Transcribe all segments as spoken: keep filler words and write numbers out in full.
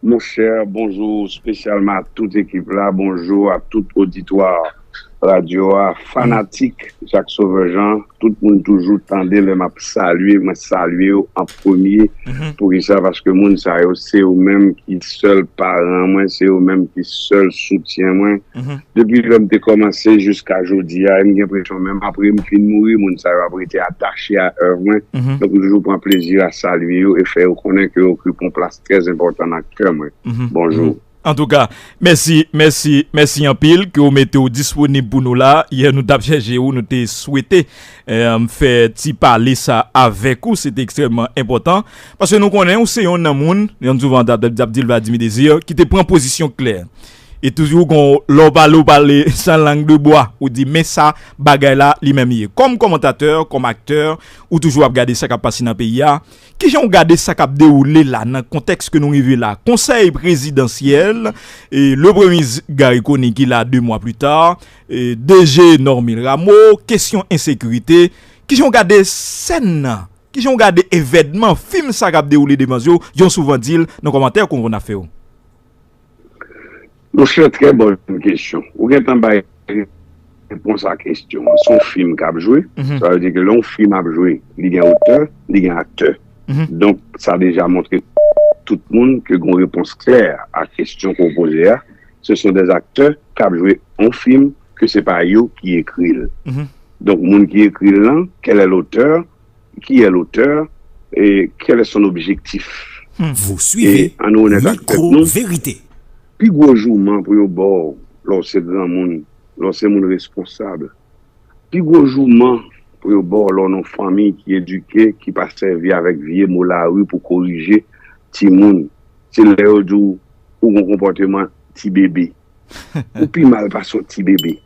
Monchè, bonjou espesyalman a tout ekip la, bonjou a tout oditwa radyo a, fanatik Jacques Sauveur Jean, tout moun toujou tande lè m ap salye, mwen salye w an premye. Poukisa? Paske moun sa yo se yo menm ki sèl paran mwen, se yo menm ki sèl soutyen mwen. Depi lè m te kòmanse jiska jodi a, e m gen enpresyon menm apre m fin mouri, moun sa yo ap rete atache a èv mwen. Donk, m toujou pran plezi a salye yo e fè yo konnen ke yo okipe yon plas trè enpòtan nan kè mwen. Bonjou. Antouka, mèsi, mèsi, mèsi anpil ke w mete w disponib pou nou la. Yè nou t ap chèche w, nou te swete, eh, fè ti pale sa avèk ou, se te ekstrèmman enpòtan. Paske nou konnen ou se yon nan moun, yon souvan t ap, t ap di l Vladimir Désir, ki te pran pozisyon klè. E toujou gon lè w pale, w pale san lang de bwa. Ou di, men sa, bagay la, li menm ye. Kòm kòmantatè, kòm aktè, ou toujou ap gade sa k ap pase nan peyi a. Kijan w gade sa k ap dewoule la, nan kontèks ke nou rive la? Konsèy prezidansyèl, e, le premye minis Garry Conille ki la de mwa pli ta, e, D G Normil Rameau, kesyon ensekirite. Kijan w gade sèn nan? Kijan w gade evènman, fim sa k ap dewoule devan zye w, jan w souvan di l nan kòmantè ke w konn ap fè yo? Monchè, trè bòn kesyon. Ou gentan bay repons a kesyon an. Se yon fim k ap jwe. Sa vle di ke lè yon fim ap jwe, li gen otè, li gen aktè. Donk, sa deja montre tout moun ke gon repons klè a kesyon ke w poze a. Ce sont des acteurs k ap jwe yon fim ke se pa yo ki ekri l. Donk, moun ki ekri l lan, quel est l'auteur? Qui est l'auteur? Et quel est son objectif? Vous suivez Micro Vérité. Pi gwo jouman pou yo ba w lè w se granmoun, lè w se moun responsab. Pi gwo jouman pou yo ba w lè w nan yon fanmi ki edike, ki pa sèvi avèk vye mo lari pou korije timoun. Se lè yo di w ou gon konpòteman ti bebe. Ou pi mal pase yon ti bebe.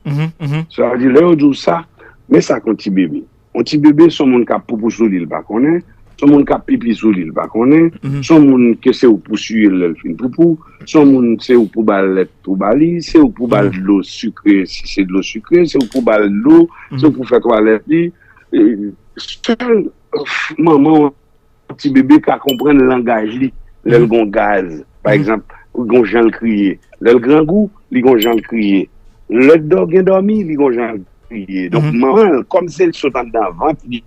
Sa vle di, lè yo di w sa, men sa k yon ti bebe. Yon ti bebe, se yon moun k ap poupou sou li, l pa konnen. Se yon moun k ap pipi sou li, l pa konnen. Se yon moun ke se ou k pou siye l lè l fin poupou. Se yon moun, se ou k pou ba l lèt pou ba li. Se ou k pou ba l dlo sikre, si se dlo sikre. Se ou k pou ba l dlo. Se ou k pou fè twalèt li. E, sèl, manman w ti bebe ka konprann langaj li lè l gon gaz. Pa egzanp, li gon jan l kriye. Lè l grangou, li gon jan l kriye. Lè l dò-, gen dòmi, li gon jan l kriye. Donk, manman l, kòm se l sot anndan vant li,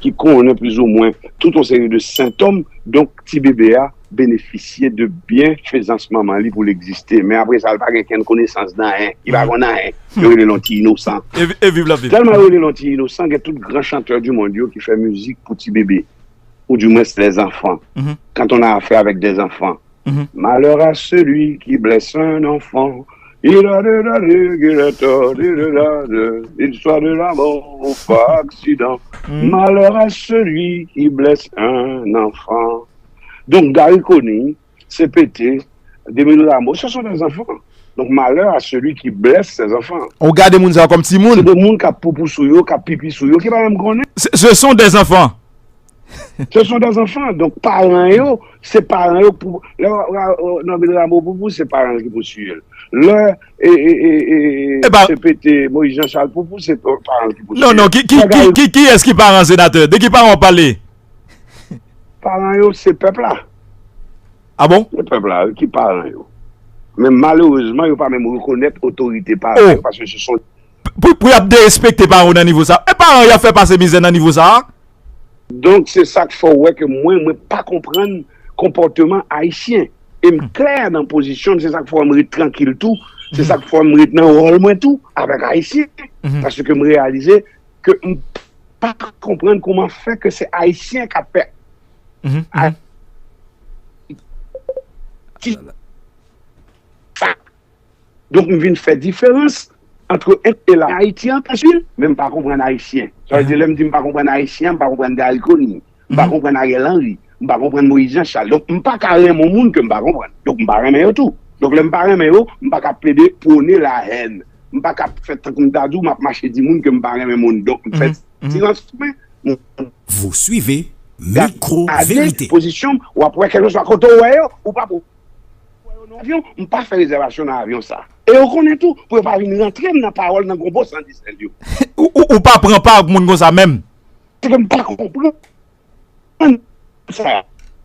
ki konnen plizoumwen tout yon seri de sentòm, donk, ti bebe a benefisye de byenfezans manman li pou l egziste. Men apre sa, l pa gen kenn konesans nan anyen. Li pa konn anyen. Yo rele l yon ti inosan. E vi-, e viv la viv. Tèlman yo rele l yon ti inosan, gen tout gran chantè du monde yo ki fè mizik pou ti bebe. Ou du moins les enfants. Quand on a affaire avec des enfants. Malheur à celui qui blesse un enfant. Il a de la rigueur, il a de la de l'histoire de la mort par accident. Malheur à celui qui blesse un enfant. Donk, Garry Conille, C P T, Demil Rameau, ce sont des enfants. Donc, malheur à celui qui blesse ces enfants. Ou gade moun sa yo kòm timoun. Se de moun k ap poupou sou yo, k ap pipi sou yo, ki pa menm konnen. Ce, ce sont des enfants. Ce sont des enfants. Donk, paran yo, se paran yo pou, lè Ra-, Ra-, Normil Rameau poupou, se paran l ki pou siye l. Lè, e, e, e, e, C P T, Moïse Jean Charles poupou, se paran l ki pou siye l. Non, non, ki, ki, ki, ki, kiyès ki paran senatè? De ki paran w ap pale? Paran yo, se pèp la. Ah bon? Se pèp la, wi, ki paran yo. Men malerezman, yo pa menm rekonèt otorite paran yo, paske se son... Pou, pou y ap derespekte paran yo nan nivo sa a. E paran yo ap fè pase mizè nan nivo sa a? Donk, se sa k fè w wè ke mwen, mwen pa konprann konpòteman ayisyen. E m klè nan pozisyon m, se sa k fè m ret trankil tou. Se sa k fè m ret nan wòl mwen tou, avèk ayisyen. Paske m reyalize ke m pa konprann kòman fè ke se ayisyen k ap fè Ayiti. Donk, m vin fè diferans ant ent e la. Ayiti an plis, men m pa konprann ayisyen. Sa vle di, lè m di m pa konprann ayisyen, m pa konprann Garry Conille, m pa konprann Ariel Henry, m pa konprann Moïse Jean Charles. Donk, m pa ka renmen yon moun ke m pa konprann. Donk, m pa renmen yo tou. Donk, lè m pa renmen yo, m pa ka plede pwone lahèn. M pa ka fè tankou m ta di w, m ap mache di moun ke m pa renmen moun. Donk, m fè silans mwen. Vous suivez Micro Vérité. Pozisyon m, w ap wè kèlkeswa kote w wè yo, ou pa pou wè yo nan avyon, m pa fè rezèvasyon nan avyon sa. E yo konnen tou, pou yo pa vin rantre m nan pawòl nan gonbo san disèl yo. Ou, ou, ou pa pran pa ak moun konsa menm. Se ke m pa konprann sa y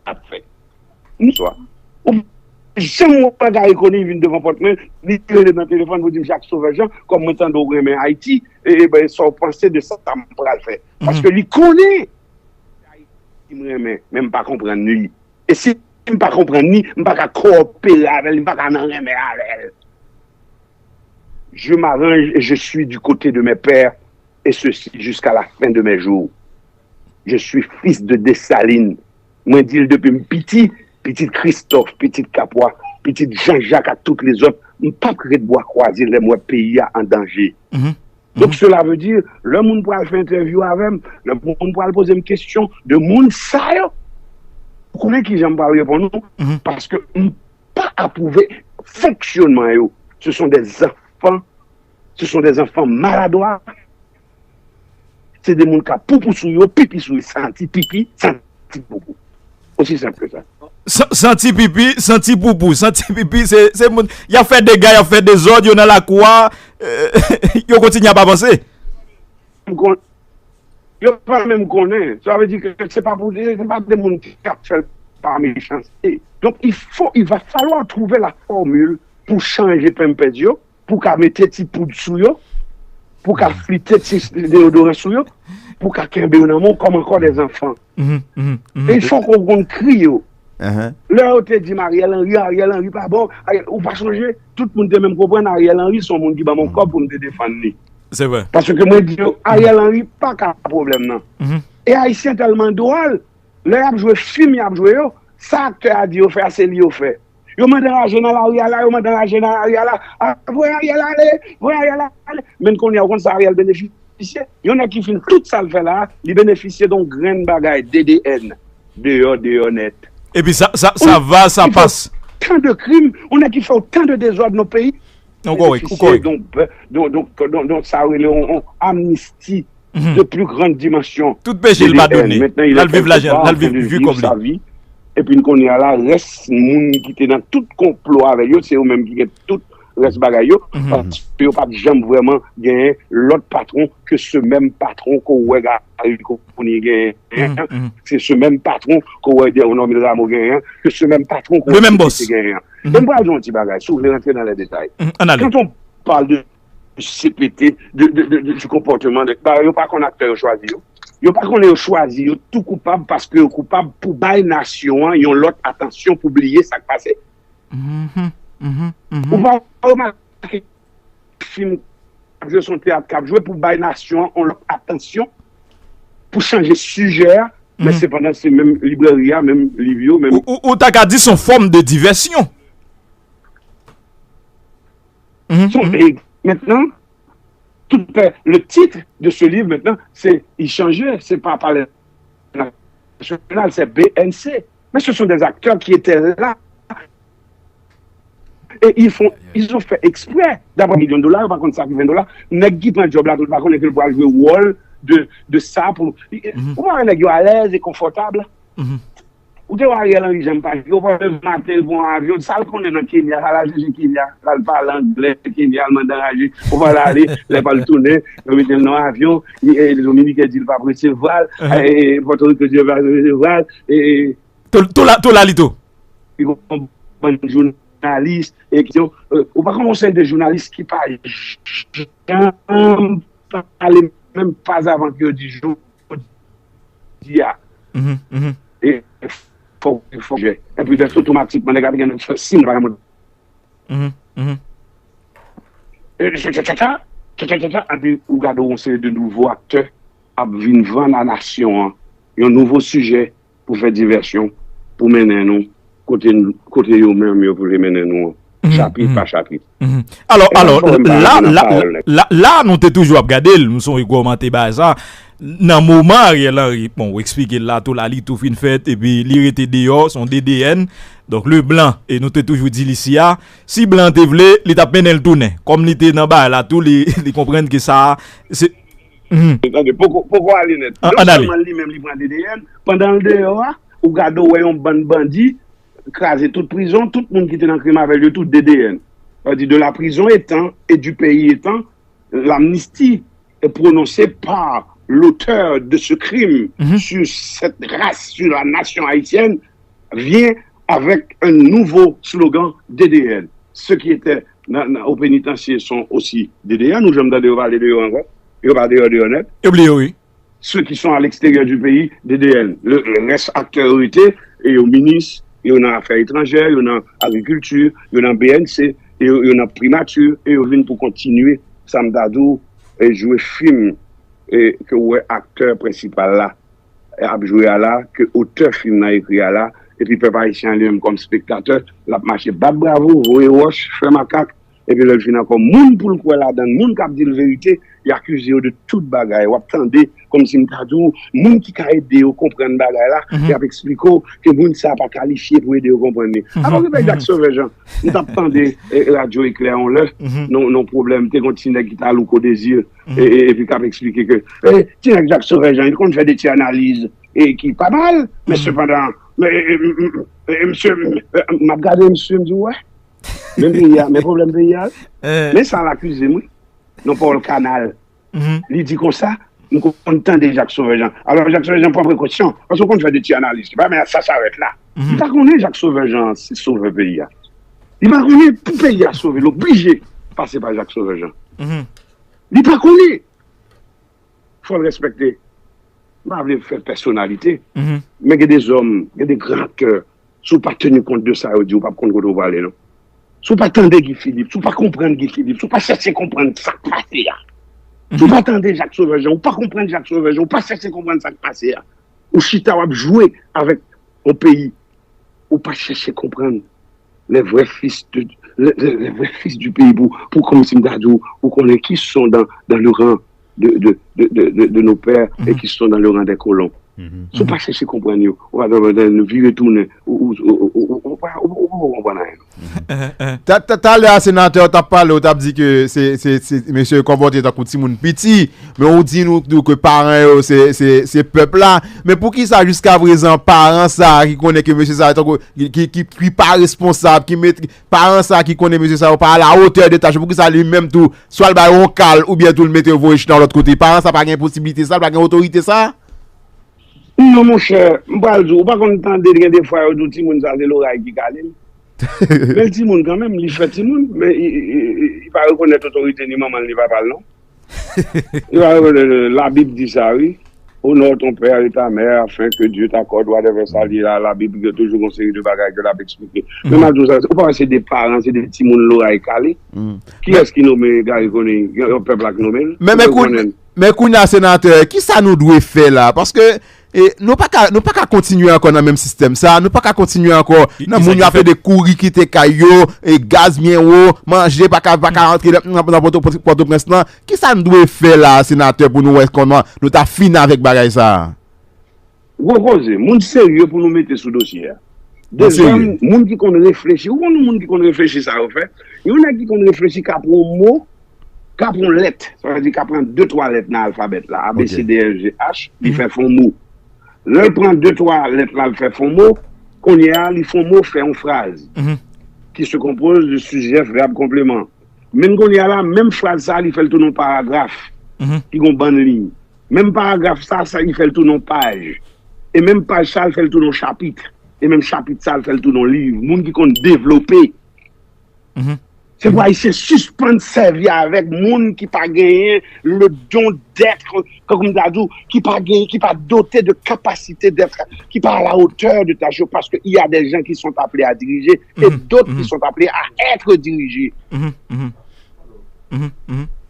ap fè. Bonswa. Ou janm wè Garry Conille vin devan pòt mwen, li rele nan telefòn pou di m, Jacques Sauveur Jean, kòm mwen tande w renmen Ayiti, e, e ben, sa w panse de sa m pral fè? Paske li konnen Ayiti m renmen, men m pa konprann li. E si m pa konprann li, m pa ka kowopere avè l, m pa ka nan renmen avè l. Je m'arrange et je suis du côté de mes pères, et ceci jusqu'à la fin de mes jours. Je suis fils de Dessalines. Mwen di l depi m piti, pitit Kristòf, pitit Kapwa, pitit Janjak ak tout lezòt, m p ap ret bwa kwaze lè m wè peyi a an danje. Donk, cela veut dire, lè moun pral fè entèvyou avè m, lè moun pral poze m kesyon de moun sa yo, ou konnen kijan m pral reponn ou, paske m pa apwouve fonksyonman yo. Ce sont des enfants, ce sont des enfants maladroits, se de moun k ap poupou sou yo, pipi sou yo, santi pipi, santi poupou. Aussi simple que ça. Santi pipi, santi poupou, santi pipi, se, se moun, y ap fè dega, y ap fè dezòd, yo nan lakou a, euh, yo kontinye ap avanse. Yo pa menm konnen. Sa vle di ke se pa pou, se pa de moun ki ap fè l pa mechanste. Donk, il faut, il va falloir trouver la formule pou chanje pampers yo, pou ka mete ti poud sou yo, pou ka flite ti deyodoran sou yo, pou ka kenbe yo nan men w comme encore des enfants. E fòk ou konn kri yo. Lè yo te di m Ariel Henry, Ariel Henry pa bon, Ariel, ou pa sonje, tout moun te menm konprann Ariel Henry se yon moun ki ban m yon kòb pou m te defann li. Se vre. Paske mwen di yo, Ariel Henry pa ka pwoblèm nan. E Ayisyen tèlman dwòl, lè y ap jwe fim y ap jwe yo, sa aktè a di yo fè a, se li yo fè. Yo mande raje nan lari a la, yo mande raje nan lari a la. A, voye Ariel ale, voye Ariel ale. Men kounye a, ou konn sa Ariel benefisye? Yon nèg ki fin tout sa l fè la, li benefisye de yon grenn bagay, D D N. Deyò, deyò nèt. Epi sa, sa, sa va, sa pas. Tan de krim, yon nèg ki fè otan de dezòd nan peyi, ou kòrèk, ou kòrèk. Donk, donk, donk, donk, donk, sa rele yon, yon amnisti de plus grande dimension. Tout peche l padone. L al viv lajan, l al viv, viv kòb li. Epi n konnen a la, rès moun ki te nan tout konplo avè yo, se yo menm ki gen tout rès bagay yo. Paske yo pa t janm vrèman genyen lòt patwon ke se menm patwon ke w wè Garry Conille genyen an, ke se menm patwon ke w wè Dernord Milramont genyen an, ke se menm patwon ke w wè T T C genyen an. E m pral di w yon ti bagay, si w vle rantre nan lè detay. Quand on parle de C P T, de, de, de, de, du comportement de, ba, yo pa konn aktè yo chwazi yo. Yo pa konnen yo chwazi yo tou koupab paske yo koupab pou bay nasyon an yon lòt atansyon pou bliye sa k pase. Ou pa remake fim k ap jwe, se yon teyat k ap jwe pou bay nasyon an yon lòt atansyon, pou chanje sijè a, men sepandan se menm librèri a, menm liv yo, menm. Ou, ou, ou ta ka di se yon fòm de divèsyon. Son, e mentnan, tout, le titre de ce livre maintenant, c'est, il change, c'est pas Palais National, c'est B N C. Mais ce sont des acteurs qui étaient là. Et ils font, ils ont fait exprès d'avoir un million de dollars, yo pa konn sa ki ven dola. Nèg ki pran djòb la, tout pa konnen ke l pral jwe wòl de, de sa pou, ou pa wè nèg yo alèz e konfòtab. Ou te wè Ariel Henry jan l pa jwe, ou pa wè maten l pran yon avyon, sa l konnen nan Kenya, sa l al chèche Kenya, sa l pale anglè Kenya, l mande anraje, ou pa wè l ale, lè pa l tounen, yo mete l nan avyon, e, e, Dominiken di l p ap resevwa l, e, e, Pòtoriko di l p ap resevwa l, e, e, Tolalito. Li gon bann jounalis, e, ki, e, ou pa konn yon seri de jounalis ki pa janm pale menm pa avan ke yo di jou di a. E fòk, fòk, epi otomatikman, nèg la te gen si m pa ka monte. E tchatchatcha, tchatchatcha, epi ou gade yon seri de nouvo aktè ap vin vann a nasyon an yon nouvo sijè pou fè divèsyon, pou mennen nou kote, kote yo menm yo vle mennen nou an, chapit pa chapit. Alò, alò, la, la, la, la, nou te toujou ap gade l, m sonje kòman te bay sa. Nan moman Ariel Henry, bon, ou eksplike l la, Tolalito fin fèt, epi li rete deyò, se yon D D N. Donk, Leblanc, e nou te toujou di l isi a, si Blan te vle, li t ap mennen l tounen. Kòm li te nan bagay la tou, li, li konprann ke sa, se, Tande, poko, poko ale nèt. Non sèlman li menm li pran D D N, pandan l deyò a, ou gade w wè yon bann bandi kraze tout prizon, tout moun ki te nan krim avè l yo tout D D N. Sa vle di, de la prison étant et du pays étant, l'amnistie est prononcée par l'auteur de ce crime sur cette race, sur la nation haïtienne, vient avec un nouveau slogan D D N. Ceux qui étaient dans, dans, au pénitencier sont aussi D D N. Ou janm tande yo pale de yo ankò? Yo pa deyò, deyò nèt. Yo bliye, wi. Ceux qui sont à l'extérieur du pays, D D N. Le, le reste acteurs yo rete, e yo minis, yo nan afè etranjè, yo nan agrikilti, yo nan B N C, e yo, yo nan primati, e yo vin pou kontinye, sa m ta di w, e jwe fim, e ke w wè aktè prensipal la ap jwe a la, ke otè fim nan ekri a la, epi pèp ayisyen an li menm kòm spektatè, l ap mache bat bravo, voye wòch, fè makak, epi lè l fin ankò, moun pou l kwè ladan l, moun k ap di l verite, y akize yo de tout bagay. W ap tande, kòmsi m ta di w, moun ki ka ede yo konprann bagay la, y ap eksplike w ke moun sa a pa kalifye pou ede yo konprann li. Apa w gen pè Jack Sauvage an? M t ap tande e, radyo Eklè yon lè, nan yon pwoblèm, te gen yon ti nèg ki t al Louko Dezi, e, e, epi k ap eksplike ke, e, ti nèg Jack Sauvage an, li konn fè de ti analiz, e, ki pa mal, men sepandan, men, e, e, m, m, e, misye, m, e, m ap gade misye, m di, wè, men peyi a, men pwoblèm peyi a, men sa l akize m, wi, nan pawòl kanal. Li di konsa, m konn tande Jack Sauvage an. Alò, Jack Sauvage an pran prekosyon, paske w konn fè de ti analiz, se pa men sa sa rèt la. Li pa konnen Jack Sauvage an se sovè peyi a. Li pa konnen pou peyi a sove, l oblije pase pa Jack Sauvage an. Li pa konnen. Fò l respekte. M pa vle fè pèsonalite, men gen de zòm, gen de gran aktè, si w pa teni kont de sa yo di, ou p ap konn kote w prale, non. Si w pa tande Guy Philippe, si w pa konprann Guy Philippe, si w pa chèche konprann sa k pase a, si w pa tande Jack Sauvage an, ou pa konprann Jack Sauvage an, ou pa chèche konprann sa k pase a, ou chita w ap jwe avèk yon peyi, ou pa chèche konprann les vrais fils de, les, les, les vrais fils du pays, pou, pou kòmsi m ta di w, ou konnen qui sont dans, dans le rang de, de, de, de, de, de nos pères et qui sont dans le rang des colons. Si w pa chèche konprann yo, ou pa konprann, nou vire tounen, ou, ou, ou, ou, ou, ou pa, ou, ou, ou pa konprann anyen. Ta- ta- Talè a, senatè, w t ap pale, w t ap di ke se, se, se mesye yo konpòte tankou timoun piti, men ou di nou tou ke paran yo se, se, se pèp la. Men poukisa jiskaprezan paran sa a ki konnen ke mesye sa a tankou ki, ki, ki, ki pa responsab, ki met paran sa a ki konnen mesye sa yo pa a la hauteur de tâche, poukisa li menm tou, swa l ba yo yon kal oubyen tou l mete yo voye chita yon lòt kote? Paran sa a pa gen posiblite sa, l pa gen otorite sa? Non, monchè, m pral di w, ou pa konn tande gen de fwa yo di w timoun sa se loray ki kale l. Men l timoun kanmenm, li fè timoun, men li, li, li, li pa rekonèt otorite ni manman l ni papa l, non. Li pa rekonèt, euh, Labib di sa, wi. Honore ton père et ta mère afin que Dieu t'accorde whatever sa li la, Labib gen toujou gon seri de bagay ke l ap eksplike. Men m ap di w sa, ou pa wè se de paran, se de timoun loray kale? Kiyès ki nonmen Garry Conille? Yon pèp la ki nonmen l? Men, men kounye a, senatè, kisa nou dwe fè la? Paske, e, nou pa ka, nou pa ka kontinye ankò nan menm sistèm sa. Nou pa ka kontinye ankò nan moun yo ap ede kouri kite kay yo, e gaz byen wo, manje pa ka, pa ka antre nan, nan, nan Pòto-, Pòtoprens lan. Kisa n dwe fè la, senatè, pou nou wè kòman nou ta fini avèk bagay sa? Gwo koze, moun serye pou nou mete sou dosye a. De zòm, moun ki konn reflechi. Ou konn moun ki konn reflechi sa yo fè? Yon nèg ki konn reflechi ka pran yon mo, ka pran yon lèt. Sa vle di ka pran de twa lèt nan alfabèt la, A, B, C, D, F, G, H, li fè fon mo. Lè l pran de twa lèt la, l fè fon mo, kounye a, li fè yon mo, fè yon fraz ki se konpoze de sijè, vèb, konpleman. Men kounye a la, menm fraz sa, li fè l tounen yon paragraf ki gon bann liy. Menm paragraf sa, sa li fè l tounen yon paj. E menm paj sa, l fè l tounen yon chapit. E menm chapit sa, l fè l tounen yon liv. Moun ki konn devlope. Se pou Ayisyen sispann sèvi avèk moun ki pa genyen le don d'être, comme on dit, ki pa genyen, ki pa dote de kapasite d'être, ki pa à la hauteur de tâche, parce que il y a des gens qui sont appelés à diriger et d'autres qui sont appelés à être dirigés.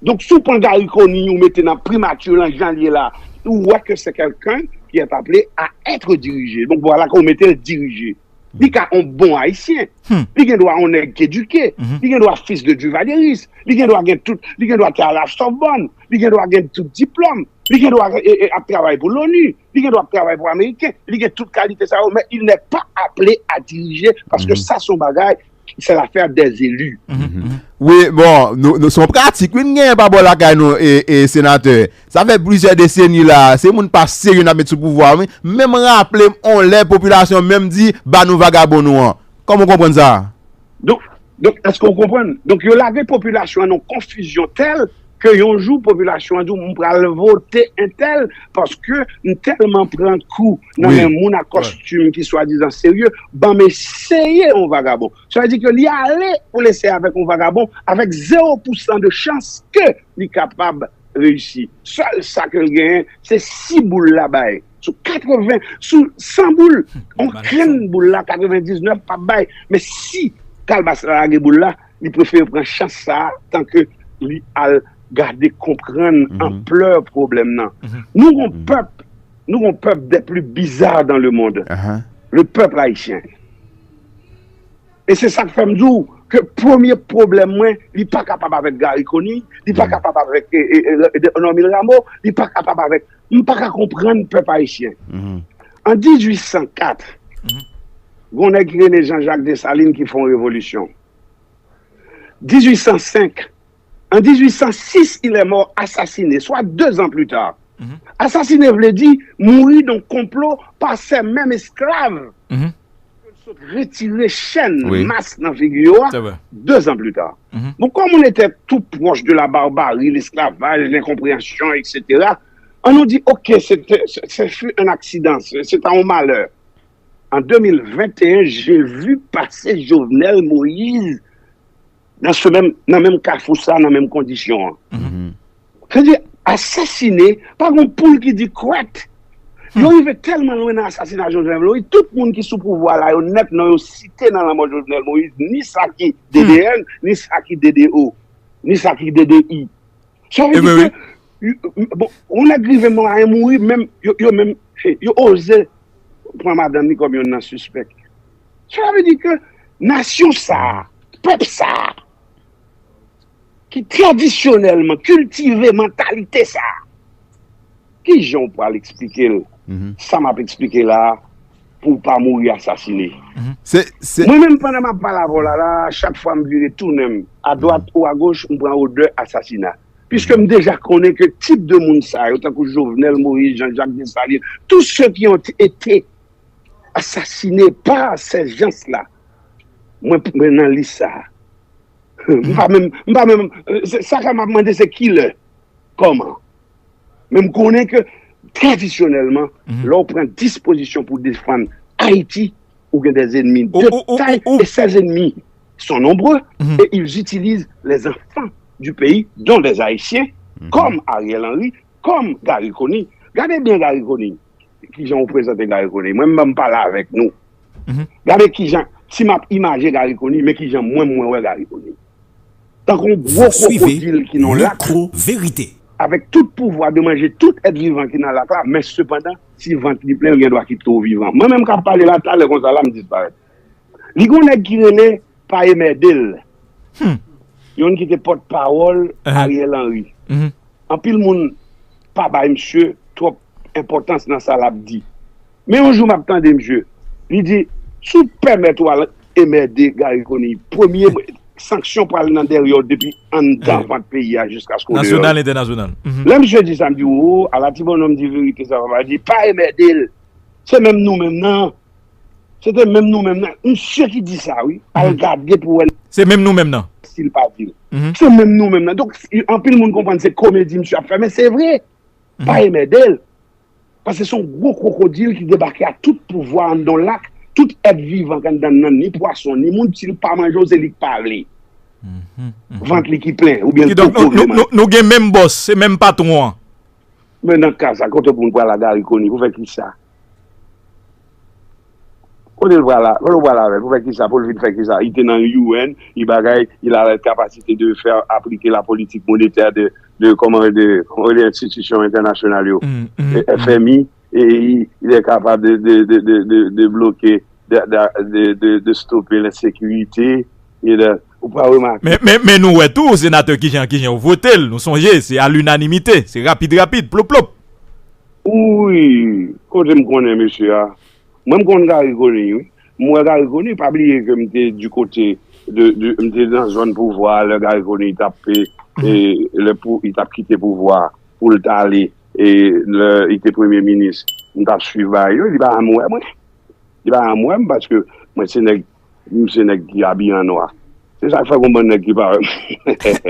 Donk, si w pran Garry Conille, ou mete nan primati lan jan l ye la, ou wè ke se kèlkan ki est appelé à être dirigé. Donk, vwala ke w mete l dirije. Li ka yon bon Ayisyen. Li gen dwa yon nèg ki edike. Li gen dwa fils de Duvaliéris. Li gen dwa gen tout, li gen dwa te al a Sorbonne. Li gen dwa gen tout diplòm. Li gen dwa e, e, ap travay pou l'ONU. Li gen dwa ap travay pou Ameriken. Li gen tout kalite sa yo, men il n'est pas appelé à diriger, paske sa se yon bagay, c'est l'affaire des élus. Wi, bon, nou, nou, se yon pratik, wi, n genyen pa bò lakay nou, e, e, senatè. Sa fè plizyè deseni la, se moun pa serye n ap met sou pouvwa, wi. Menm raple m, on lè popilasyon menm di, ba nou vagabon nou an. Kòman w konprann sa? Donk, donk, èske w konprann? Donk, yo lage popilasyon an nan konfizyon tèl ke yon jou popilasyon an di w, "M pral vote entèl paske m tèlman pran kou nan men moun ak kostim ki swadizan serye, ban m eseye yon vagabon." Sa vle di ke li ale pou l eseye avèk yon vagabon avèk zewo pousan de chans ke li kapab reyisi. Sèl sa ke l genyen, se si boul la bay. Sou katreven, sou san boul, yon grenn boul la, katrevendiznèf p ap bay. Men si kalbas la lage boul la, li prefere pran chans sa a, tanke li al gade, konprann anplè pwoblèm nan. Nou gon pèp, nou gon pèp des plus bizarres dans le monde. Le peuple haïtien. E se sa k fè m di w ke premye pwoblèm mwen, li pa kapab avèk Garry Conille, li pa kapab avèk e, e, e, Normil Rameau, li pa kapab avèk, m pa ka konprann pèp ayisyen. An dizuit san kat, gon nèg ki rele Jean-Jacques Dessalines ki fè yon revolisyon. Dizuit san senk, an dizuit san sis, il est mort assassiné, soit deux ans plus tard. Assassiné vle di mouri nan konplo pa sè menm esklav. Sot retire chèn, mas nan figi yo a, deux ans plus tard. Bon, comme on était tout proche de la barbarie, l'esclavage, l'incompréhension, et cetera, on nous dit, OK, c'était, ce, ce fut un accident, c'est c'est un malheur. En deux mille vingt et un, j'ai vu passer Jovenel Moïse dans ce même, dans le même carrefour, ça, dans la même condition. Sa vle di, asasine, pa gen poul ki di kwèt. Yo rive tèlman lwen nan asasina Jovenel Moïse, tout moun ki sou pouvwa la, yo nèt non yo site nan lanmò Jovenel Moïse, ni sa ki D D N, ni sa ki D D O, ni sa ki D D I. Sa vle di ke, bon, yon nèg rive mwayen mouri, menm, yo, yo menm, yo oze pran madanm li kòm youn nan sispèk. Sa vle di ke nasyon sa a, pèp sa a, ki tradisyonèlman kiltive mantalite sa a, kijan w pral eksplike l sa m ap eksplike la a pou w pa mouri asasine? Se, se... Mwen menm, pandan m ap pale avè w la, la, chak fwa m vire tounen m, adwat ou agoch, m pran odè asasina. Piske m deja konnen ke tip de moun sa yo, tankou Jovenel Moïse, Jean-Jacques Dessalines, tous ceux qui ont été assassinés par ces gens-là, mwen, mwen nan lis sa a. M pa menm, m pa menm, sa k ap mande se kilè, kòman. Men m konnen ke tradisyonèlman, lè w pran dispozisyon pou defann Ayiti, ou gen des ennemis de taille, et ces ennemis sont nombreux, et ils utilisent les enfants du pays, dont des Haïtiens, comme Ariel Henry, comme Garry Conille. Gade byen Garry Conille, kijan ou prezante Garry Conille. Mwen menm, m pale avèk nou. Gade kijan, si m ap imaje Garry Conille, men kijan mwen, mwen wè Garry Conille. Tankou yon gwo kwokodil ki nan lak, avèk tout pouvwa de manje tout èt vivan ki nan lak la, men sepandan, si vant li plen, l gen dwa kite w vivan. Mwen menm k ap pale la, talè konsa la, m disparèt. Li gon nèg ki rele Paye Mède l. Youn ki te pòtpawòl Ariel Henry. Anpil moun pa bay misye twòp enpòtans nan sa l ap di. Men yon jou m ap tande misye, li di, "Si w pèmèt w al enmède Garry Conille, premye sanksyon pral nan dèyè w depi anndan vant peyi a jiskaske w deyò." Nasyonal, entènasyonal. Lè misye di sa, m di, "O, ala ti bònòm di verite sa, papa." Li di, "Pa enmède l. Se menm nou menm nan." Se te menm nou menm nan. Misye ki di sa, wi. Al gade pou wè. Se menm nou menm nan. Si l pa di l. Se menm nou menm nan. Donk, anpil moun konprann se komedi misye ap fè, men se vre. Pa enmède l. Paske se yon gwo kwokodil ki debake ak tout pouvwa anndan yon lak, tout èt vivan k anndan l nan, ni pwason, ni moun, si l pa manje w, se li k pa vle. Vant li ki plen, oubyen l poko vle manje. Kidonk, nou gen menm bòs, se menm patwon an. Men nan ka sa, kote pou nou pral a Garry Conille, pou fè kisa? Kote l pral la? Kote l pral avè l? Pou fè kisa? Pou l vin fè kisa? Li te nan U N, li bagay, il a la capacité de faire appliquer la politique monétaire de, de, comment, de, comment, de institutions internationales yo. F M I, et il, il est capable de, de, de, de, de, de bloquer, de, de, de, de, de stopper l'insécurité. Et de, ou pa remake. Men, men, men nou wè tou, senatè, kijan, kijan yo vote l, nou sonje, se a linanimite, se rapid, rapid, plop, plop. Wi, kote m konnen mesye a? Mwen, m konn Garry Conille, wi. M wè Garry Conille, pa bliye ke m te du kote de, de, m te nan zòn pouvwa a lè Garry Conille t ap, e, e, lè pou, li t ap kite pouvwa a pou l t ale, e, lè li te premye minis, m t ap swiv bagay yo, li pa janm wè mwen. Li pa janm wè m paske mwen se nèg, m se nèg ki abiye an nwa. Se sa k fè gon bann nèg ki pa wè m.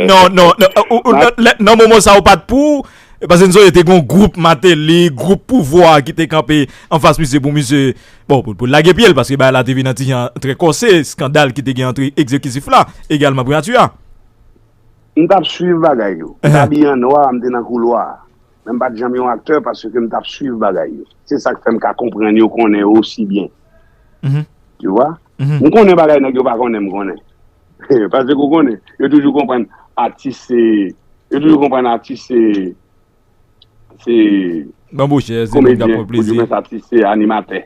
Non, non, non, ou, ou, nan, nan moman sa ou pa t pou, paske n sonje te gen yon gwoup Martelly, gwoup pouvwa ki te kanpe anfas misye pou misye, bon, pou, pou lage pye l, paske bagay la te vin nan ti jan trè kòse, eskandal ki te gen ant egzekitif la, egalman priyati a. M t ap swiv bagay yo. M te abiye an nwa, m te nan koulwa. Men m pa t janm yon aktè paske m t ap swiv bagay yo. Se sa k fè m ka konprann yo, konnen yo osi byen. Tu vois? M konnen bagay nèg yo pa konnen m konnen. Paske ou konnen, yo toujou konprann atis se, yo toujou konprann atis se, se Banbochè, se moun k ap komedyen, pran plezi. Oudimwens atis se animatè.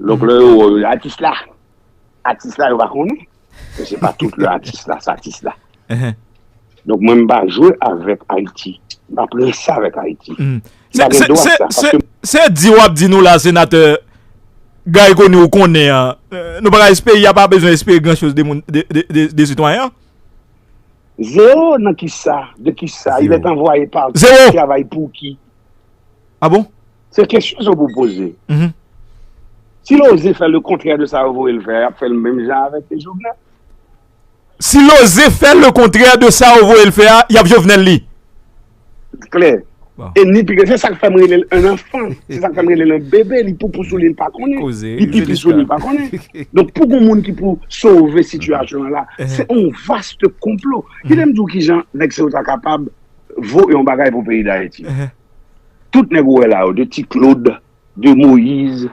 Donk lè yo wè atis la, atis la yo pa konnen. Men se pa tout lè atis la se atis la. Donk mwen m pa jwe avèk Ayiti. M pa pran sa avèk Ayiti. M pa gen dwa sa. Paske Se di w ap di nou la, senatè Guy Conille, ou konnen an, nou pa ka espere, y a pa bezwen espere gran choz de moun, de, de, de, de sitwayen an. Zéro nan ki sa, de ki sa, il est envoyé par qui, Zéro. Il travaille pour qui? Ah bon? Se kesyon sa w pou poze. Si l oze fè le kontrè de sa yo voye l fè, y ap fè l menm jan avèk Jovenel. Si l oze fè le kontrè de sa yo voye l fè a, y ap Jovenel li. Klè. E ni pi, se sa k fè m rele l un enfant. Se sa k fè m rele l un bébé. Li poupou sou li, li pa konnen. Li pipi sou li, li pa konnen. Donk pou gon moun ki pou sove sitiyasyon an la, se yon vaste konplo. Kite m di w kijan nèg sa yo ta kapab voye yon bagay pou peyi Dayiti. Tout nèg ou wè la yo, de Ti Claude, de Moïse,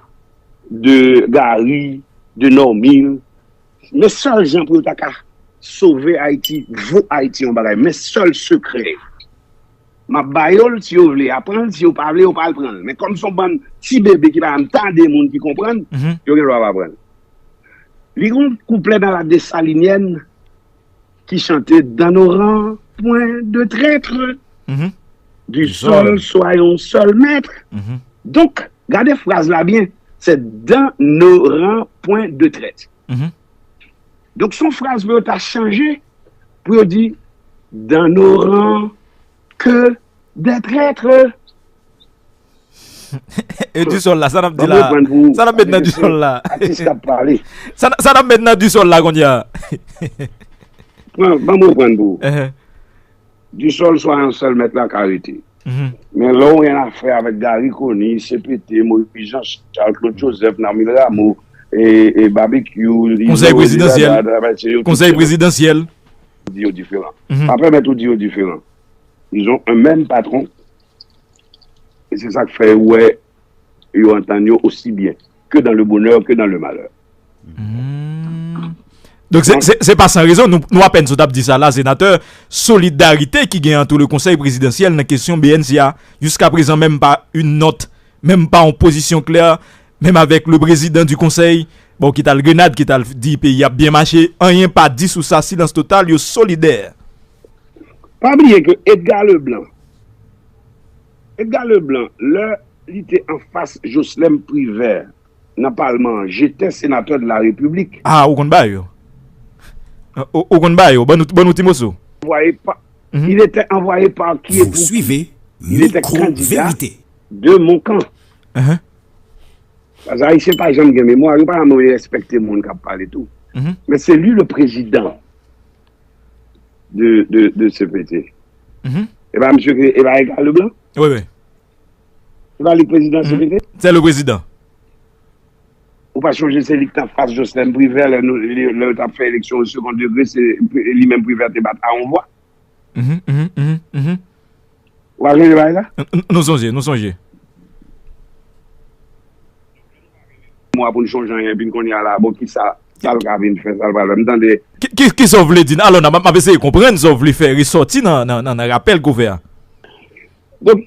de Garry, de Normil, men sèl jan pou yo ta ka sove Ayiti, vo Ayiti yon bagay, men sèl sekrè. M ap ba yo l, si yo vle, y a pran l, si yo pa vle, yo pa al pran l. Men kòm se yon bann ti bebe ki pa janm tande moun ki konprann, yo gen dwa pa pran l. Li gen yon kouplè nan La Dessalinienne ki chante dans nos rangs, point de traître. Du sol, soyons seuls maîtres. Donk, gade fraz la byen, se dans nos rangs, point de traître. Donk, se yon fraz pou yo ta chanje, pou yo di dans nos rangs, que des traîtres. E di sòl la, sa n ap di la? Sa n ap met nan di sòl la? Atis k ap pale. Sa n ap met nan di sòl la kounye a? Pran, ban m reprann pou ou. Du sol, soyons seuls maîtres la ka rete. Men lè w gen afè avèk Garry Conille, C P T, Moïse Jean Charles, Claude Joseph, Normil Rameau, e, e Barbecue, Konsèy prezidansyèl. Konsèy prezidansyèl. Di yo diferan. Pa pèmèt ou di yo diferan. Ils ont un même patron. E se sa k fè ou wè yo antann yo osi byen, que dans le bonheur, que dans le malheur. Donk, se, se, se pa san rezon, nou, nou apèn sot ap di sa la, senatè, solidarite ki gen ant le Konsèy prezidansyèl nan kesyon B N C A, jiska prezan, menm pa yon nòt, menm pa yon pozisyon klè, menm avèk le président du Conseil, bon, ki t al Grenad, ki t al di peyi ap byen mache, anyen pa di sou sa, silans total, yo solidè. Pa bliye ke Edgar Leblanc, Edgar Leblanc, lè li te anfas Jocelerme Privert nan palman an, j'étais sénateur de la République. Ah, ou konn bagay yo. Ou, ou konn bagay yo. Ban nou, ban nou ti moso. Envoyé par, il était envoyé par qui et pour qui? Il était candidat de mon camp. Paske Ayisyen pa janm gen memwa, yo pa janm respekte moun k ap pale tou. Men se li le président de, de, de C P T. E pa misye ki, e pa Edgar Leblanc? Wi, wi. Se pa li k prezidan C P T? Se le président. Ou pa sonje se li ki t anfas Jocelerme Privert lè nou, lè, lè yo t ap fè eleksyon au second degré, se li menm Privert te bat a yon vwa? Ou pa sonje bagay sa? Nou sonje, nou sonje. Mwa pou n chonje anyen, epi n konnen a la, bon, kisa, sa l ka vin fè, sa l pral fè. M tande. Ki, ki, kisa w vle di? Alò, nan, m ap eseye konprann sa w vle fè resòti nan, nan, nan, nan rapèl ke w fè a. Donk,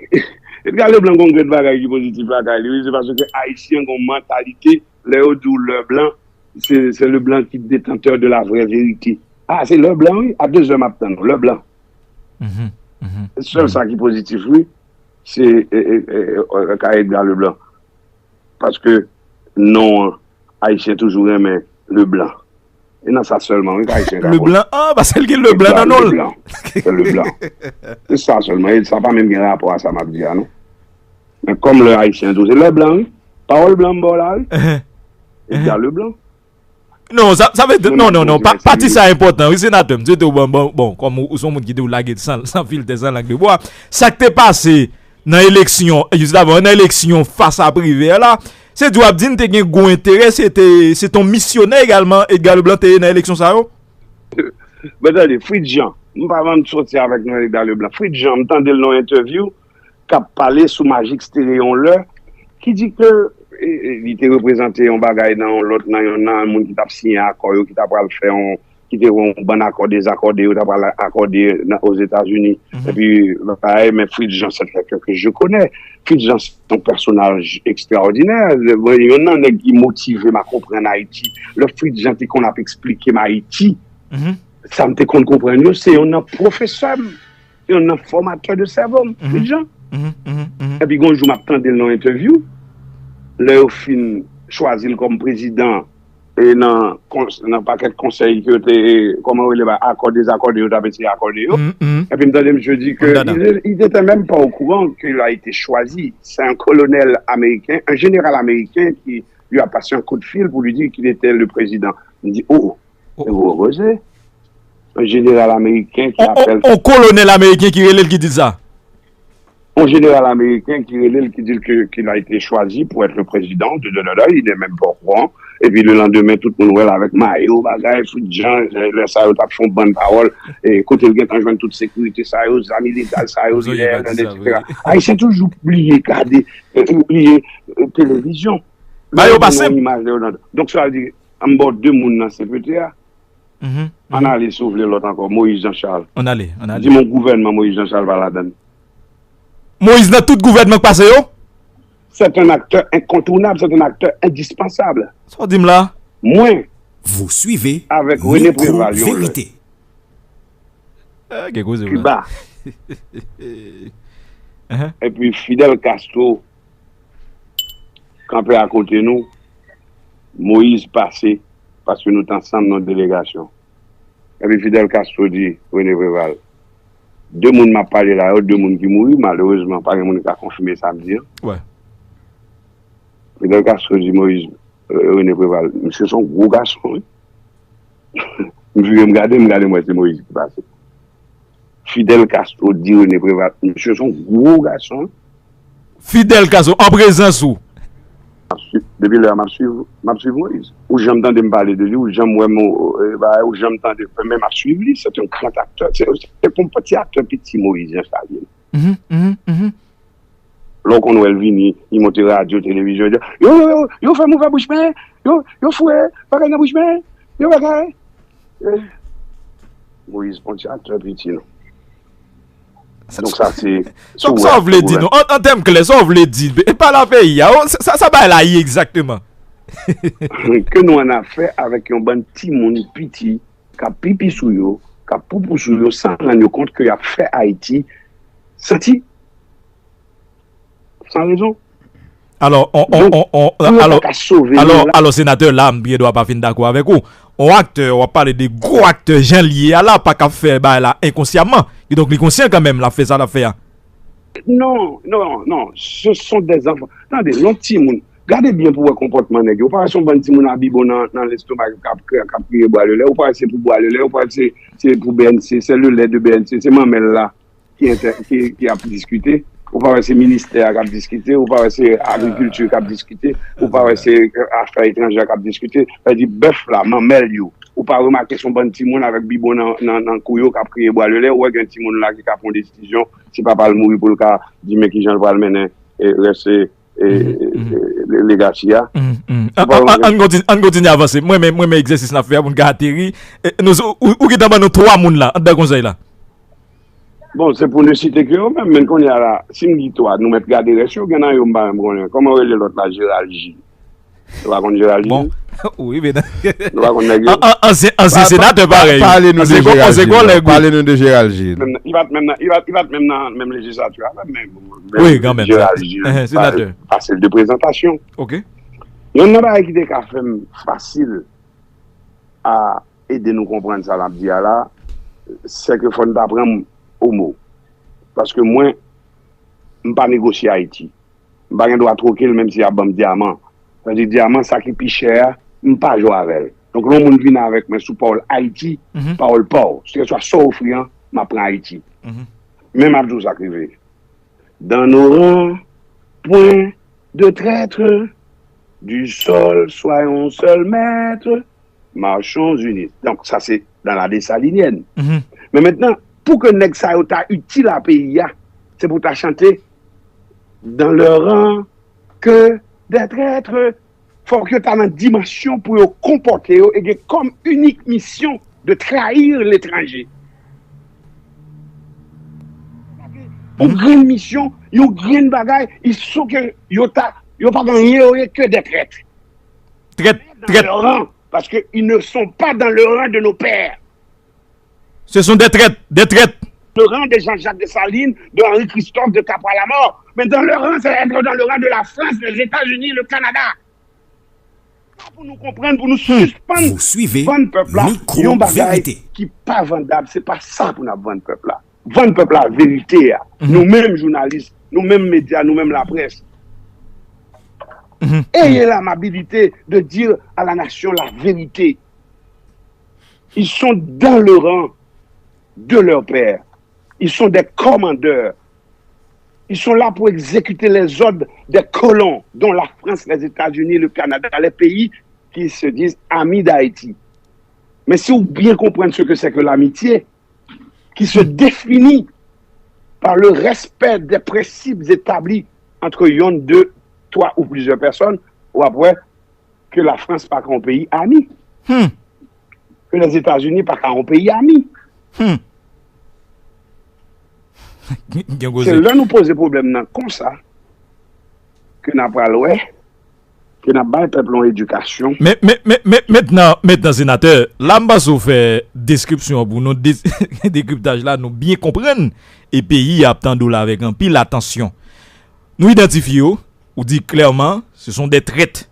Edgar Leblanc gon grenn bagay ki pozitif lakay li, wi, se paske Ayisyen gon mantalite, lè yo di w Leblanc, se, se Leblanc ki detantè de la vraie vérité. Ah, se Leblanc, wi, a de zè m ap tann ou, Leblanc. Se sèl sa ki pozitif, wi, se, e, e, e, e, ka Edgar Leblanc. Paske non an, Ayisyen toujou renmen Leblanc. E nan sa sèlman, wi, k Ayisyen ka konn. Leblanc, ah, paske l gen Leblanc nan non l. Leblanc. Se Leblanc. Se sa sèlman. E sa pa menm gen rapò a sa m ap di a, non. Men kòm lè Ayisyen tou, se Leblanc, wi. Pawòl blan m ba w la, wi. Edgar Leblanc. Non, sa, sa vle di, non, non, non, pa, pati sa enpòtan, wi, senatè. M swete w, bon, bon, bon, kòm ou, ou se yon moun ki te ou lage san, san filtè, san lang de bwa. Sa k te pase nan eleksyon, jis avan, nan eleksyon fas a Privè la, se di w ap di n te gen gwo enterè, se te, se te yon misyonè egalman, Edgar Leblanc te ye nan eleksyon sa yo? Men tande, Fritz Jean, m pa janm soti avèk non Edgar Leblanc. Fritz Jean, m tande l nan yon entèvyou, k ap pale sou Magic Stereo yon lè, ki di ke e, e, li te reprezante yon bagay nan yon lòt, nan yon nan moun ki t ap siyen akò yo, ki ta pral fè yon, ki te yon bann akò dezakòde, yo ta pral akòde nan Ozetazini. Epi, bagay, men Fritz Jean, c'est quelqu'un que je connais. Fritz Jean, c'est un personnage extraordinaire. Yon nan nèg ki motive m a konprann Ayiti. Lè Fritz Jean te konn ap eksplike m Ayiti, sa m te konn konprann yo, se yon nan pwofesè m. Yon nan fòmatè de sèvo m, Fritz Jean. Epi gon jou m ap tande l nan yon entèvyou, lè yo fin chwazi l kòm prezidan e nan, nan pakèt konsèy ke yo te, kòman yo rele ba, akò dezakòde yo t ap eseye akòde yo. Epi m tande misye di ke il n'était même pas au courant qu'il a été choisi. C'est un colonel américain, un général américain qui lui a passé un coup de fil pour lui dire qu'il était le président. M di, oh, oh, oh, oh, oh. Un général américain qui appelle. On, on colonel américain qui rele l ki di sa. Un général américain qui rele l ki di l que qu'il a été choisi pour être le président de, de, de, de, il n'est même pas au courant. Epi le lendemain, tout moun wè l avèk mayo, bagay, Fritz Jean, lè sa yo t ap fè yon bann pawòl, e kote l gentan jwenn tout sekirite sa yo, zam ilegal sa yo, li lè, etsetera. Ayisyen toujou bliye gade, bliye televizyon. Mayo pase. Donk sa vle di, an ba w de moun nan C P T a. Ann ale si w vle lòt ankò, Moïse Jean Charles. Ann ale, ann ale. Di m yon gouvènman Moïse Jean Charles pa ladann. Moïse nan tout gouvènman k pase yo? C'est un acteur incontournable, c'est un acteur indispensable. Sa w di m la? Mwen, vous suivez avèk René Préval, yon lè. Vérité. Gen koze w la. Kiba. Epi Fidel Castro kanpe akote nou, Moïse pase, paske nou t ansanm nan delegasyon. Epi Fidel Castro di René Préval, de moun m ap pale la yo, de moun ki mouri, malerezman, pa gen moun ki ka konfime sa m di an. Fidel Castro di Moïse, René Préval, misye se yon gwo gason, wi. M vire m gade, m gade m wè se Moïse ki pase. Fidel Castro di René Préval, misye se yon gwo gason. Fidel Castro, an prezans ou. Depi lè a m ap swiv, m ap swiv Moïse. Ou janm tande m pale de li, ou janm wè m, ou janm tande, men m ap swiv li, se yon gran aktè, se yon ti aktè piti Moïse Jean Charles. Lè w konn wè l vini, li monte radyo, televizyon, li di, yo, yo, yo, yo fè m ouvè bouch mwen, yo, yo foure bagay nan bouch mwen, yo bagay. Moïse pa yon ti aktè piti non. Donk sa se. Sa w vle di non? An tèm klè, sa w vle di? E pa la peyi a, sa bagay la ye egzakteman. Ke nou annafè avèk yon bann timoun piti k ap pipi sou yo, k ap poupou sou yo, san rann yo kont ke y ap fè Ayiti santi. San rezon. Alò, on, on, on, on, alò, alò, alò, senatè, la, m gen dwa pa fin dakò avèk ou. On aktè, w ap pale de gwo aktè, jan l ye a la, pa ka fè bagay la enkonsyaman. Kidonk, li konsyan kanmenm, l ap fè sa l ap fè a. Non, non, non, ce sont des enfants. Tande, yon timoun, gade byen pou wè konpòtman nèg yo. Ou pa wè se yon bann timoun a bibon nan, nan lestomak yo k ap, k ap kriye bwa lelè. Ou pa wè se pou bwa lelè. Ou pa wè se, se pou B N C, c'est le lait de B N C, se manmèl la ki, ki, ki ap diskite. Ou pa wè se ministè a k ap diskite, ou pa wè se agrikilti k ap diskite, ou pa wè se afè etranjè k ap diskite. Sa vle di bèf la, manmèl yo. Ou pa remake se yon bann timoun avèk bibon nan, nan, nan kou yo k ap kriye bwa lelè, ou wè gen timoun la ki ka pran desizyon, si papa l mouri pou l ka di men kijan l pral mennen rès legasi a. Ann kontinye avanse. Mwen menm, mwen menm egzèsis n ap fè a pou n ka ateri. Ou gentan ban nou twa moun la, anndan konsèy la. Bon, se pou ne site ke yo menm, men kounye a la, si m di twa, nou mèt gade rès yo, gen nan yo m pa menm konnen. Kòman rele lòt la, Gérald Gilles? Nou pa konn Gérald Gilles? Bon, wi, men. Nou pa konn nèg yo? Ansyen, ansyen senatè parèy. Pale nou de Gérald Gilles. Pale nou de Gérald Gilles. Li pa t menm nan, li pa t menm nan menm lejizlatè a menm, men Gérald Gilles, senatè, pase l de prezantasyon. Yonn nan bagay ki te ka fè m fasil a ede nou konprann sa n ap di a la, se ke fò n ta pran m omo. Paske mwen, m pa negosye Ayiti. M pa gen dwa twoke l menm si y ap ban m dyaman. Sa vle di dyaman, sa ki pi chè a, m pa jwe avè l. Donk, lè yon moun vin avèk mwen sou pawòl Ayiti, pawòl pa w, kèlkeswa sa w ofri an, m ap pran Ayiti. Men m ap di w sa k rive. Dans nos rangs, point de traître, du sol, soyons seuls maîtres, marchons unis. Donk, sa se dans la Dessalinienne. Men mentnan, pou ke nèg sa yo ta itil a peyi a, se pou ta chante dans leurs rangs que des traîtres. Fòk yo ta nan dimansyon pou yo konpòte yo e gen kòm inik misyon de trahir l'étranger. Yon grenn misyon, yon grenn bagay, ils sont que yo ta, yo pa gen anyen yo ye ke des traîtres. Trèt, Dans leur rang, parce que ils ne sont pas dans le rang de nos pères. Ce sont des traîtres, des traîtres. Le rang de Jean-Jacques Dessalines, de Henri Christophe, de Capois la Mort. Mais dans leur rang, c'est être dans le rang de la France, des États-Unis, le Canada. Sa pou nou konprann, pou nou sispann Vous suivez vann pèp la Micro yon bagay Vérité. Ki pa vandab, se pa sa pou n ap vann pèp la. Vann pèp la verite a. Nou menm jounalis, nou menm medya, nou menm laprès. Ayez l'amabilité de dire à la nation la vérité. Ils sont dans le rang de leur père. Ils sont des commandeurs. Ils sont là pour exécuter les ordres des colons, dont la France, les États-Unis, le Canada, les pays qui se disent amis d'Haïti. Mais si vous bien comprendre ce que c'est que l'amitié, qui se définit par le respect des principes établis entre yon, de, twa ou plizyè pèsòn, ou ap wè ke Lafrans pa ka yon peyi ami. Ke Lèzetazini pa ka yon peyi ami. Se lè nou poze pwoblèm nan konsa ke n ap pral wè ke n ap bay pèp la yon edikasyon. Men, men, men, men, mentnan, mentnan, senatè, la m panse w fè deskripsyon an pou nou, de, dekriptaj la, nou byen konprann, e peyi a ap tande w la avèk anpil atansyon. Nou idantifye yo, ou di klèman, ce sont des traîtres.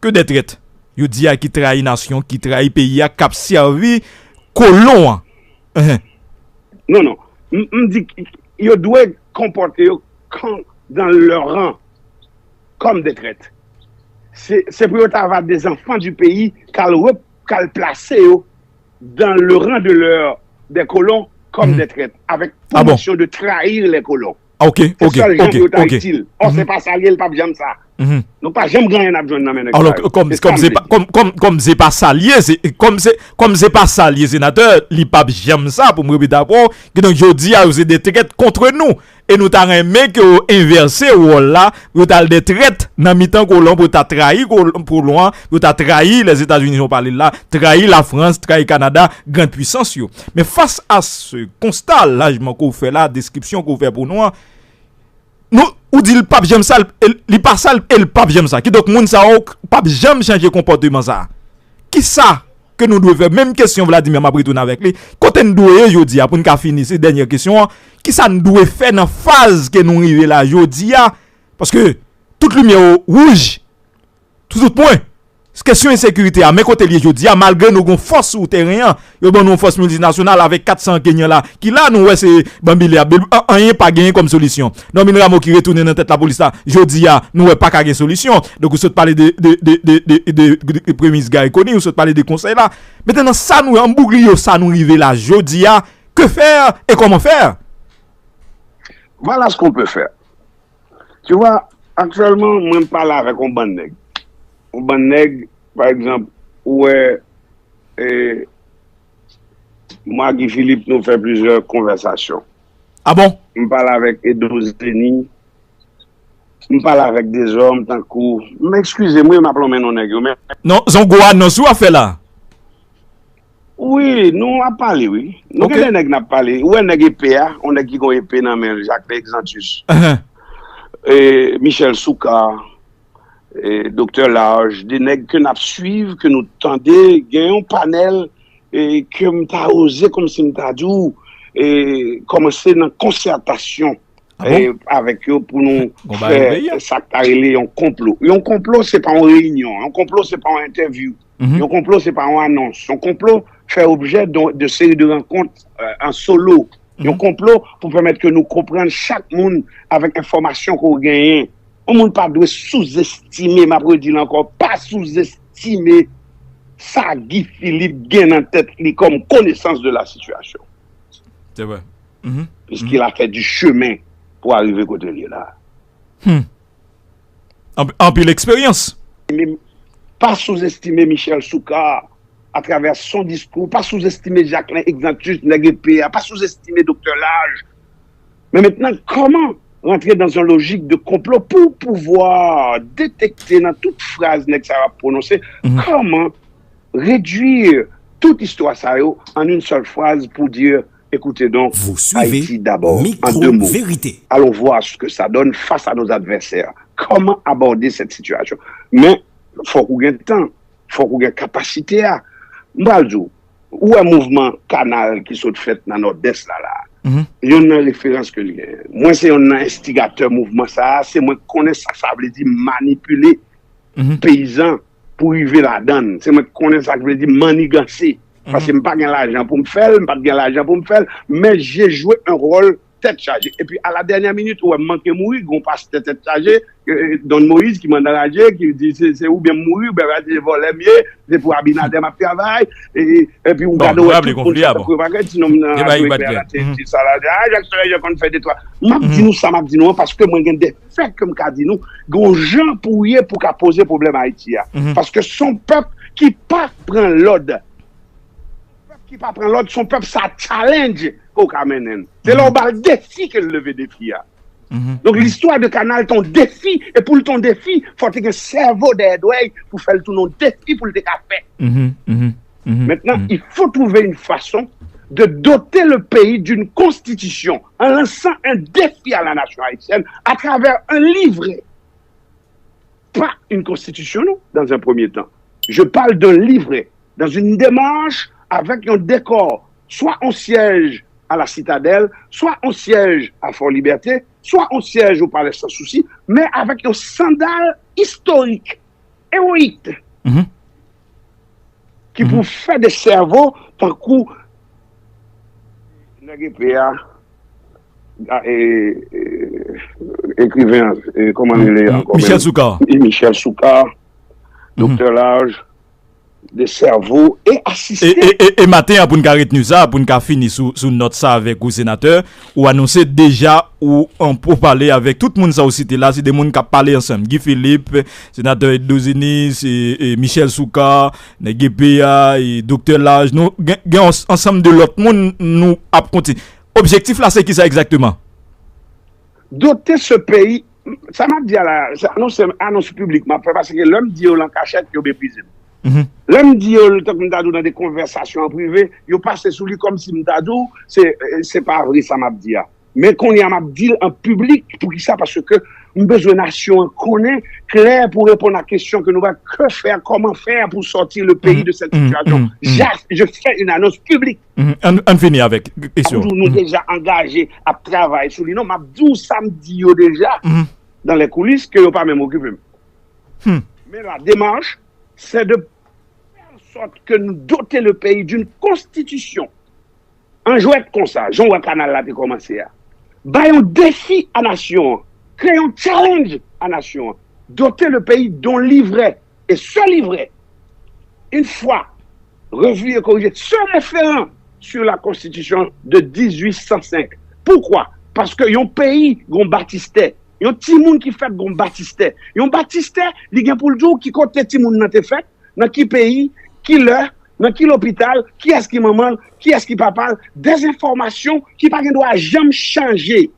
Que des traîtres. Yo di a ki trayi nasyon, ki trayi peyi a, k ap sèvi kolon an. Ehe. Non, non. M, m di, yo dwe konpòte yo kan, dans leur rang, comme des traîtres. Se, se pou yo ta va des enfants du pays, k al re, k al plase yo dans le rang de leur, des colons comme des traîtres, avec Ah bon? Punition de trahir les colons. Ah, ok, Se ok, sèl jan ok, pou yo ta ok. Itil. Ò, se pa sa l ye, l p ap janm sa. Nou pa janm gen anyen n ap jwenn nan men nèg sa Alò, yo. kòm, Se sa kòm m se vle pa, di. kòm, kòm, kòm se pa sa l ye, se, kòm se, kòm se pa sa l ye, senatè, li p ap janm sa, pou m repete ankò, kidonk jodi a, yo se de trèt kont nou. E nou ta renmen ke yo envèse wòl la, pou yo ta al de trèt nan mitan kolon, pou yo ta trayi kolon, kolon an, pou yo ta trayi Lèzetazini, jan w pale la, trayi Lafrans, trayi Kanada, grann pwisans yo. Men fas a se konsta lajman ke w fè la, deskripsyon ke w fè pou nou an, nou, ou di l p ap janm sa, l, li pa sa, l, e l p ap janm sa. Kidonk, moun sa yo p ap janm chanje konpòteman sa. Kisa ke nou dwe fè? Menm kesyon Vladimir, m ap retounen avèk li. Kote n dwe ye jodi a pou n ka fini se dènyè kesyon an? Kisa n dwe fè nan faz ke nou rive la jodi a? Paske tout limyè yo wouj sou tout pwen. Kesyon ensekirite a, men kote l ye jodi a, malgre nou gon fòs sou teren an, yo ban nou yon fòs miltinasyonal avèk kat san Kenyan la, ki la nou wè se banbile ap bel, an, anyen pa genyen kòm solisyon. Normil Rameau ki retounen nan tèt lapolis la, jodi a, nou wè pa ka gen solisyon. Donk ou sot pale de, de, de, de, de, de, de Premye Minis Garry Conille, ou sot pale de konsèy la. Mentnan sa nou wè, ann bougriyo sa nou rive la jodi a, que faire et comment faire? Voilà ce qu'on peut faire. Tu vois, aktyèlman, mwen m pale avèk yon bann nèg. Yon bann nèg, pa egzanp, ou wè, e, mwen ak Guy Philippe, nou fè plizyè konvèsasyon. Ah bon? M pale avèk Edo Zeni, m pale avèk dezòm tankou, m eskize m, wi, m ap lonmen non nèg yo, men Non, se yon gwo anons ou ap fè la. Wi, nou ap pale, wi. Nou Ok. Gen de nèg n ap pale. Ou wè nèg epe a, yon nèg ki gon epe nan men l, Jacques Exantus. Ahan. E, Michel Soukar, e, Doktè Large, de nèg ke n ap swiv, ke nou tande, gen yon panèl, e, ke m ta oze kòmsi m ta di w, e, kòmanse nan konsètasyon Ah bon? e, avèk yo pou nou Bon, ba, peyi a. fè sa k ta rele yon konplo. Yon konplo, se pa yon reyinyon. Yon konplo, se pa yon entèvyou. Mhm. Yon konplo, se pa yon anons. Yon konplo fè objè de, de seri de rankont, e, an solo. Yon konplo pou pèmèt ke nou konprann chak moun avèk enfòmasyon ke w genyen. Yon moun pa dwe souzestime, m ap redi l ankò, pa souzestime sa Guy Philippe gen nan tèt li kòm konesans de la sitiyasyon. C'est vrai. Mhm. Puisqu'il a fait du chemin pour arriver kote l ye la. Anp- Anpil eksperyans. Men pa souzestime Michel Soukar atravè son diskou, pa souzestime Jacquelin Exantus, nèg epe a, pa souzestime Doktè Laj. Men mentnan, kòman rantre dans une logique de complot pour pouvoir détecter dans toute phrase nèg sa yo ap pwononse, comment réduire toute histoire sa yo en une seule phrase pour dire, écoutez donc, Vous suivez Haïti d'abord, en Micro deux mots. Vérité. Allons voir ce que ça donne face à nos adversaires. Comment aborder cette situation? Men, fòk ou gen tan, fòk ou gen kapasite a. M pral di w, ou wè mouvman kanal ki sot fèt nan Nòdès la la. Youn nan referans ke l gen. Mwen se youn nan enstigatè mouvman sa a, se mwen k konnen sa sa vle di manipile peyizan pou rive ladan l. Se mwen k konnen sa k vle di manniganse. Paske m pa gen lajan pou m fè l, m pa t gen lajan pou m fè l, men j'ai joué un rôle tèt chaje. Epi a la dènyè minit, ou wè m manke mouri, gon pastè tèt chaje, Don Moïse ki mande anraje, ki di se oubyen m mouri, oubyen se vòlè m ye, se pou Abinader m ap travay, epi ou gade wè tout moun fè tankou yo pa gen ti nonm nan Radyo Liberté, ti sa la, a Jacques Soleil yo konn fè de twa. M ap di nou sa m ap di nou an, paske mwen gen de fè ke m ka di nou, gon jan pou ye pou ka poze pwoblèm Ayiti a. Paske se yon pèp ki pa pran lòd. Pèp ki pa pran lòd, se yon pèp sa challenge ke w ka mennen l. Se lè w ba l defi ke l leve defi a. Donk, listwa de kanal te yon defi, e pou l te yon defi, fò te gen sèvo dèyè dwèy pou fè l tounen yon defi pou l te ka fè. Maintenant, il faut trouver une façon de doter le pays d'une constitution en lançant un défi à la nation haïtienne à travers un livret. Pas une constitution, non, dans un premier temps. Je parle d'un livret, dans une démarche avec un décor, soit on siège à la Citadelle, soit on siège à Fort Liberté, soit on siège au Palais Sans Souci, mais avec un sandal historique, héroïque, ki pou fè de sèvo tankou nèg epe a, ekriven an, kòman li rele ankò? Michel Soukar. Michel Soukar, Doktè Laj, de sèvo e asiste. E maten an, pou n ka retni sa, pou n ka fini sou nòt sa avèk ou, senatè, ou anonse deja ou an pou pale avèk tout moun sa ou site la, se de moun k ap pale ansanm. Guy Philippe, senatè Eddo Zenis, Michel Soukar, nèg epe a, Doktè Laj, nou gen yon ansanm de lòt moun nou ap konte. Objektif la se kisa egzakteman? Dote se peyi, sa m ap di a la, se anons, anons piblik m ap fè, paske lè m di yo l an kachèt, yo meprize m. Lè m di yo l, tankou m ta di w nan de konvèsasyon an prive, yo pase sou li kòmsi m ta di w se, se pa vre sa m ap di a. Men kounye a m ap di l an piblik. Poukisa? Paske m bezwen nasyon an konnen klè pou reponn a kesyon ke nou ba, que faire, comment faire pour sortir le pays de cette situation. Je fais une annonce publique. Ann fini avèk kesyon. Nou deja angaje ap travay sou li. Non, m ap di w sa m di yo deja dans les coulisses, ke yo pa menm okipe m. Men la démarche, c'est de faire en sorte que nous doter le pays d'une constitution. An jwèt konsa, jan w wè kanal la te kòmanse a. Bay yon defi a nasyon an. Kreye yon challenge a nasyon an. Doter le pays d'un livret. Et ce livret, une fois revu et corrigé, se référant sur la constitution de dix-huit cent cinq. Poukwa? Paske yon peyi gon batistè. Yon timoun ki fèt gon batistè. Yon batistè, li gen pou l di w ki kote timoun nan te fèt, nan ki peyi, ki lè, nan ki lopital, kiyès ki manman l, kiyès ki papa l, des enfòmasyon ki pa gen dwa janm chanje.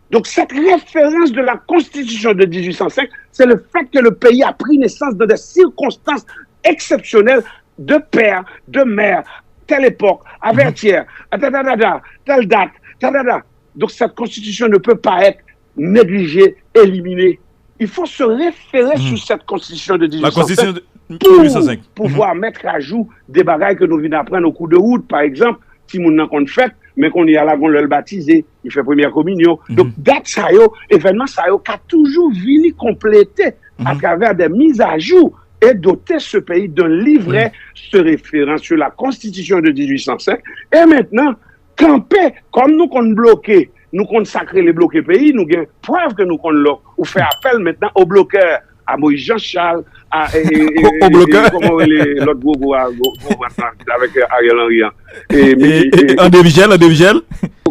Donc, cette référence de la Constitution de dix-huit cent cinq, c'est le fait que le pays a pris naissance dans des circonstances exceptionnelles de père, de mère, telle époque, avant-hier, telle date, donc cette constitution ne peut pas être négligée, éliminée. Il faut se référer sur cette constitution de dix-huit cent cinq pour pouvoir mettre à jour des bagages que nous venons d'apprendre au cours de route. Par exemple, timoun nan konn fèt, men kounye a la gon lè l batize, li fè premyè kominyon. Donk, dat sa yo, evènman sa yo ka toujou vini konplete à travers des mises à jour et doter ce pays d'un livret se référant sur la constitution de dix-huit cent cinq. Et maintenant, kanpe, kòm nou konn bloke, nou konn sa k rele bloke peyi, nou gen prèv ke nou konn lòk, ou fè apèl mentnan o blokè. a Moïse Jean Charles, a e, e, e, Au bloqueur. Kòman w rele lòt gwo gwo a, gwo gwo brat la, avèk Ariel Henry an. E, E, e, André Michel, André Michel.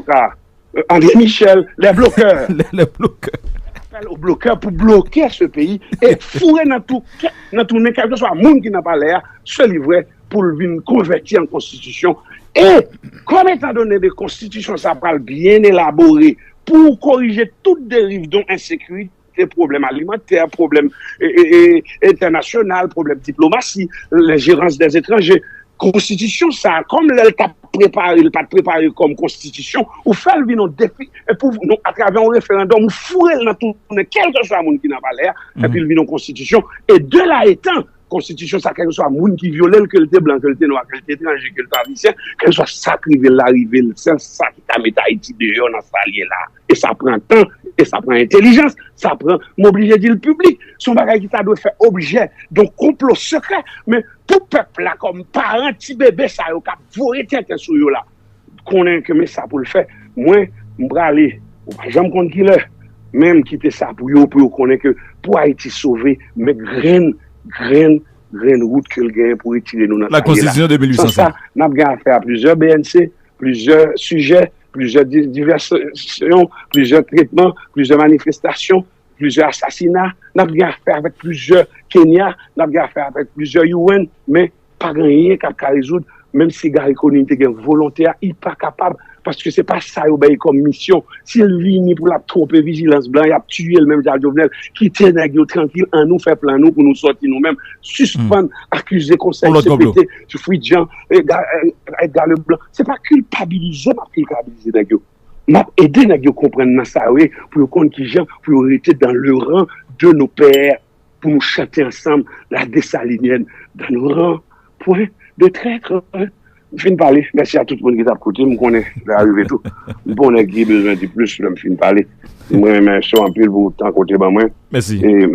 Ka, euh, André Michel, les bloqueurs. Le, le bloqueur. Appel aux bloqueurs pour bloquer ce pays et fourrer dans tout, dans tout, quel que soit le monde qui n'a pas l'air, se livrer pour venir convertir en constitution. Et comme étant donné des constitutions, ça parle bien élaboré pour corriger toute dérive dont insécurité, pwoblèm alimantè, pwoblèm e, e, e, entènasyonal, pwoblèm diplomasi, lenjerans dè etranje. Konstitisyon sa, kòm lè l t ap prepare, l pa t prepare kòm konstitisyon, ou fè l vin yon defi, e pou nou, atravè yon referandòm, ou foure l nan tounen, kèlkeswa moun ki nan palè a, epi l vin yon konstitisyon. E de la etan, konstitisyon sa, kèlkeswa moun ki vyole l, ke l te blan, ke l te nwa, ke l te etranje, ke l te ayisyen, kèlkeswa sa k rive l la, rive l, sèl sa ki ka met Ayiti deyò nan sa l ye la. E sa pran tan, e sa pran entèlijans, sa pran, m oblije di l piblik, se yon bagay ki ta dwe fè objè de yon konplo sekrè, men pou pèp la, kòm paran ti bebe sa yo k ap voye tenten sou yo la, konnen ke men sa pou l fè. Mwen, m prale, ou pa janm konn kilè, men m kite sa pou yo, pou yo konnen ke pou Ayiti sove, men grenn, grenn, grenn wout ke l genyen pou retire nou nan sa l ye la. La Constitution de mil huit cent cinq. Sa, n ap gen afè a plizyè B N C, plizyè sijè, plizyè di- divèsyon, plizyè tretman, plizyè manifestasyon, plizyè asasina. N ap gen afè avèk plizyè Kenya, n ap gen afè avèk plizyè U N, men pa gen anyen k ap ka rezoud, menm si Garry Conille te gen volonte a, li pa kapab, paske se pa sa yo bay kòm misyon. Si l vini pou l ap twonpe vijilans blan, y ap tiye l menm jan ak Jovenel. Kite nèg yo trankil, annou fè plan nou pou nou sòti nou menm. Sispann akize konsèy Yon lòt konplo. C P T, Fridjan, Edgar, Edgar Leblanc. Se pa kilpabilize m ap kilpabilize nèg yo. M ap ede nèg yo konprann nan sa yo ye, pou yo konn kijan pou yo rete dans le rang de nos pères, pou nou chante ansanm la Dessalinienne dans nos rangs, point de traître. M fin pale. Mèsi a tout moun ki t ap koute m. M konnen lè a rive tou. M pa yon nèg ki bezwen di plis lè m fin pale. Mwen renmen show anpil pou tan kote ban mwen. Mèsi. E